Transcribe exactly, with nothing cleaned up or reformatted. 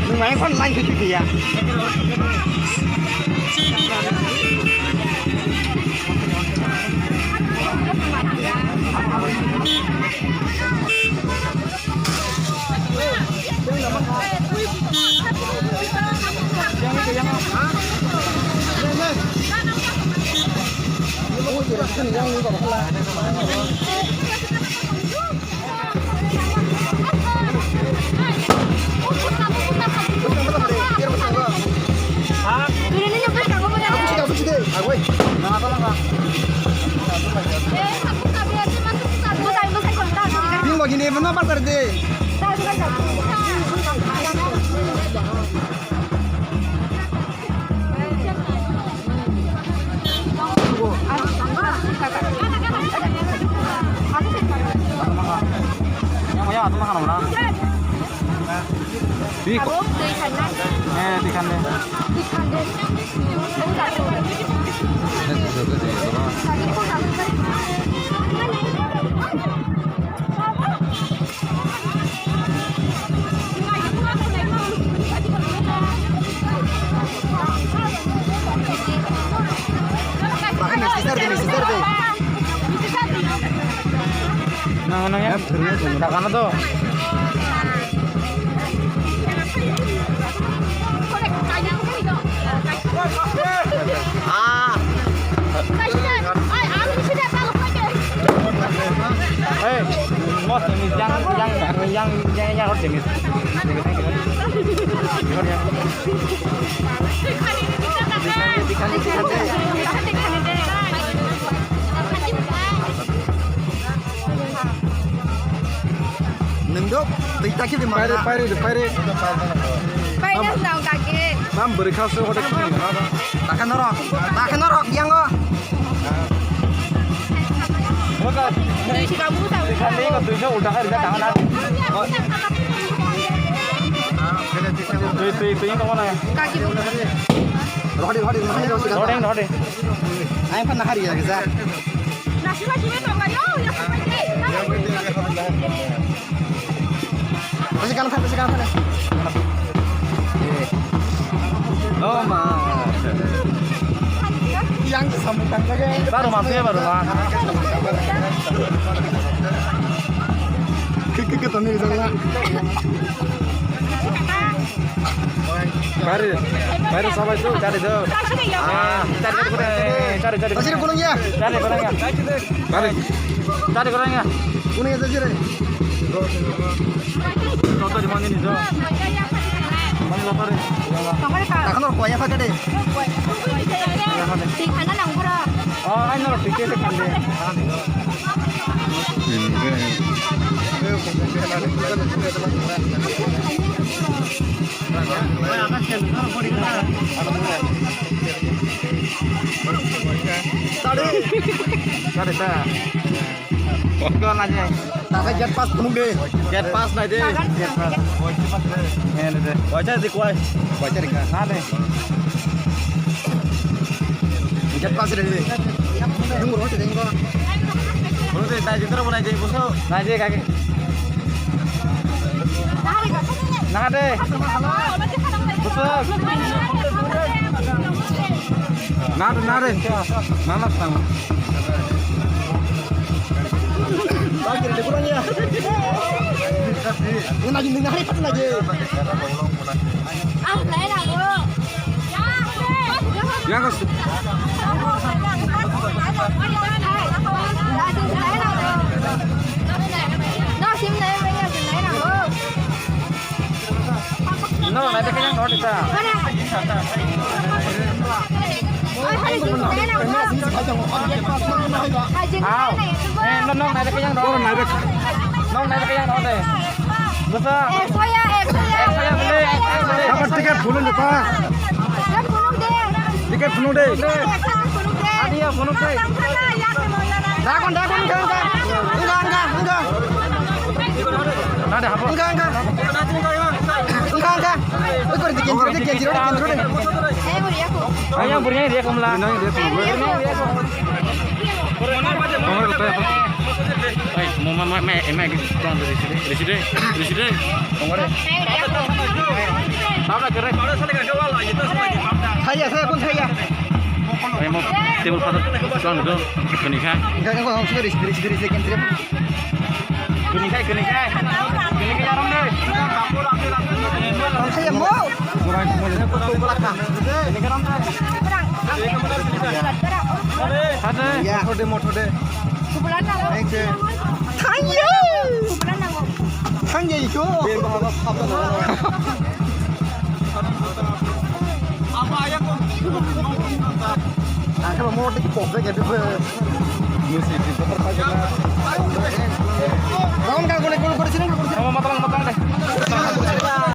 Nung mai khon line khe khe ya. Bini bagwi ni eba no bazar de. Yang maya atma kana mana? Di ko. Eh, di kan de. Nang, nang, ya. Takano to. Ah. Hey, mos, yang, yang, yang, yang, yang, yang, Nung dok, twi takhi di mana? Pairi, pairi, pairi. Pairi nang kaki. Mam beri khasu hoda kini. Takhan norok, takhan norok, yang o. Twi si kamu tahu. Twi si kamu tahu. Twi si kamu tahu. Twi, twi, twi, yang kamu na? Kaki. Rodi, rodi, rodi, rodi. Rodi, rodi. Ayang pan nahari ya, geza. Kasi kan, kasi kan, kasi. Oh, ma. Yang sambung kan lagi. Baru masuk ya, baru, ma. Kik, kik, kik, tadi bisa lah. Bari, bari sabai tu, cari tu. Ah, cari, cari, cari, cari. Tasir gunung ya? Cari gunung ya. Bari. Cari gunung ya. Gunung ya, tasir. Toto di mana ni tu? Mana lapar ni? Takano kuaya pakai deh. Di mana nang pura? Oh, ayo nang tiket kan deh. Tadi. Tadi ta. Kau nanya. Tadi gate pass punung deh. Gate pass nai deh. Gate pass. Ini deh. Wajar di kuai. Wajar di kuai. Ada. Jet pass re. Nung ro te dengko. Bro te dai jitro bo nai je buso. Nai je kaki. Nang de. Buso. Na de, na de. Mana sang. Lagi de kurang ya. Ini lagi, ini hari pas lagi. Ah, lain aku. Yang kas-, no, nai de kanyang rodi ta. Aw. Eh, no, no, nai de kanyang rodi. No, nai de kanyang rodi. Bwsa. Ekso ya, ekso ya. Ekso ya, bwle, ekso ya, bwle. Apa tiket phunuk de, pa? Tiket phunuk de. Tiket phunuk de. Adi ya, phunuk de. Dagon, dagon, dagon. Enggak, enggak, enggak. Nade, hapo. Enggak, enggak. Enggak, enggak. Ekor di kenjiro, di kenjiro, di kenjiro de. Ayang buri yang dia kumla. Nang dia kumla. Nang dia kumla. Oi, mo ma ma ma ma ton de risi de, risi de, risi de. Tongore. Tabla kere. Thaya, thaya, kun thaya. Oi, mo table pada ton do. Kuni kha. Enggak, enggak, enggak, sudah risi, risi, risi, kentri. Kuni kha, kuni kha. Kuni kha, aram de. Thaya, mo. Kuni kha, aram de. Hade. Ya, motor de, motor de. Thank you. Thank you. Ang khe motor de kok de khe.